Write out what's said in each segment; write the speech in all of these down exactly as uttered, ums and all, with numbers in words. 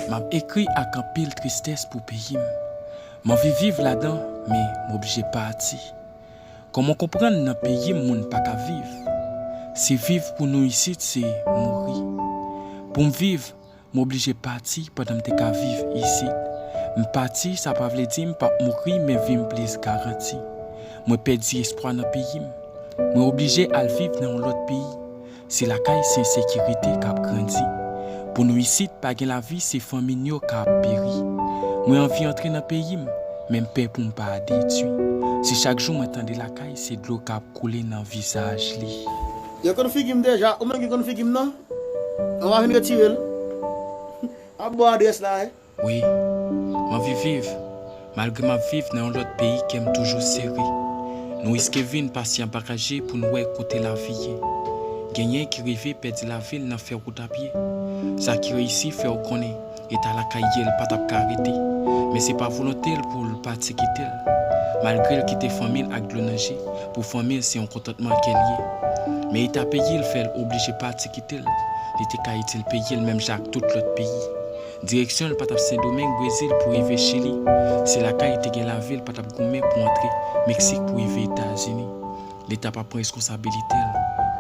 M ap ekri ak anpil tristès pou peyi m. M anvi viv ladan, men m oblije pati. Kòman w konprann nan peyi m moun pa ka viv? Si viv pou nou isit se mouri. Pou m viv, m oblije pati pandan m te ka viv isit. M pati, sa pa vle di m p ap mouri, men vi m plis garanti. Mwen pèdi espwa nan peyi m. Mwen oblije al viv nan yon lòt peyi. Se lakay se ensekirite k ap grandi. Pou nou isit, pa gen lavi, se fanmi n yo k ap peri. Mwen anvi antre nan peyi m, men m pè pou m pa detwi. Si chak jou mwen tande lakay, se dlo k ap koule nan vizaj li. Yo konn figi m deja, ou menm ki konn figi m nan? An va vin retire l. Ap ba w adrès la, wi. Wi, m anvi viv. Malgre m ap viv nan yon lòt peyi, kè m toujou sere. Nou riske vin pasyan bagaje pou n wè kote lavi ye. Genyen ki rive pèdi lavi l nan fè wout a pye. Sa ki reyisi fè w konnen eta lakay ye l pa t ap ka rete. Men se pa volonte l pou l pati kite l. Malgre l kite fanmi l ak dlo nan je, pou fanmi l se yon kontantman ke l ye. Men eta peyi l fè l oblije pati kite l. Li te ka itil peyi l menm jan ak tout lòt peyi. Direksyon l pa t ap Sendomeng, Brezil pou rive Chili. Se lakay li te gen lavi l pa t ap goumen pou antre Meksik pou rive Etazini. Leta pa pran responsabilite l.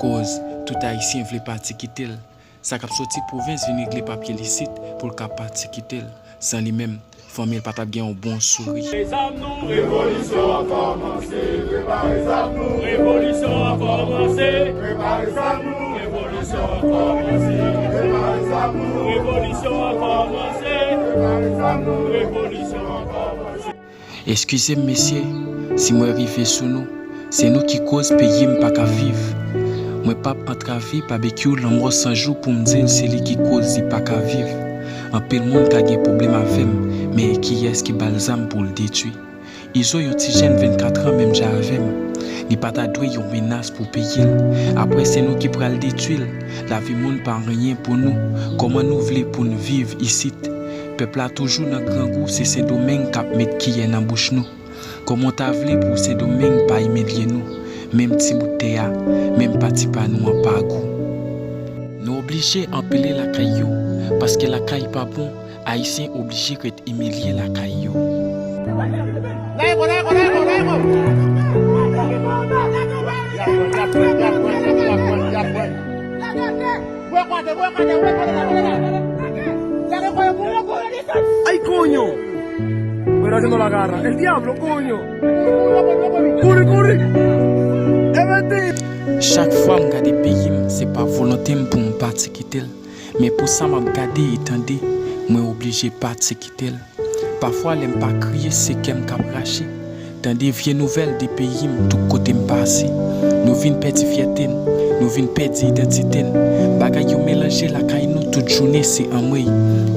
Koz, tout Ayisyen vle pati kite l. Sa k ap soti pwovens vin regle papye l isit pou l ka pati kite l. San li menm, fanmi l pa t ap gen yon bon souri. Prepare zam nou, revolisyon an kòmanse. Prepare zam nou, revolisyon an kòmanse. Prepare zam nou, revolisyon an kòmanse. Prepare zam nou, revolisyon an kòmanse. Prepare zam nou, revolisyon an kòmanse. Eskize m, mesye, si mwen rive sou nou. Se nou ki koz peyi m pa ka viv. Mwen p ap antrave Babekyou Lanmò San Jou pou m di l se li ki koz li pa ka viv. Anpil moun ka gen pwoblèm avè m, men kiyès ki ba l zam pou l detwi? Izo yon ti jèn vennkat an menm jan avè m. Li pa ta dwe yon menas pou peyi l. Apre se nou ki pral detwi l. Lavi moun pa anyen pou nou. Kòman nou vle pou n viv isit? Pèp la toujou nan grangou, se Sendomeng k ap met kiyè nan bouch nou. Kòman w ta vle pou Sendomeng pa imilye nou? Menm ti bout tè a, menm pati pa nou an pa gou. Nou oblije anpile lakay yo, paske lakay pa bon, Ayisyen oblije ret imilye lakay yo. Ay, coño. Pero yo no la agarra. El diablo, coño. Corre, corre. Es mentira. Chak fwa m gade peyi m, se pa volonte m pou m pati kite l. Men pou sa m ap gade e tande, mwen oblije pati kite l. Pafwa lè m pa kriye, se kè m k ap rache. Tande vye nouvèl de peyi m tout kote m pase. Nou vin pèdi fyète n, nou vin pèdi idantite n. Bagay yo melanje lakay nou tout jounen se anmwey.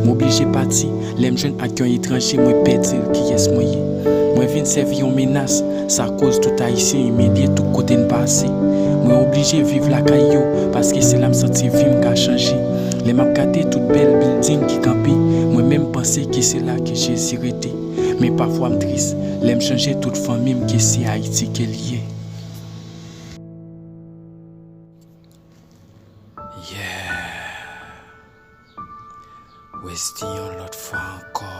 M oblije pati, lè m jwenn ak yon etranje, mwen pèdi l, kiyès mwen ye? Mwen vin sèvi yon menas, sa koz tout Ayisyen imilye tout kote n pase. Mwen oblije viv lakay yo, paske se la m santi vi m ka chanje. Lè m ap gade tout bèl bilding ki kanpe, mwen menm panse ke se la ke Jezi rete. Men pafwa m tris lè m chonje tout fanmi m ke se Ayiti ke l ye. Yeah. Westy yon lòt fwa ankò.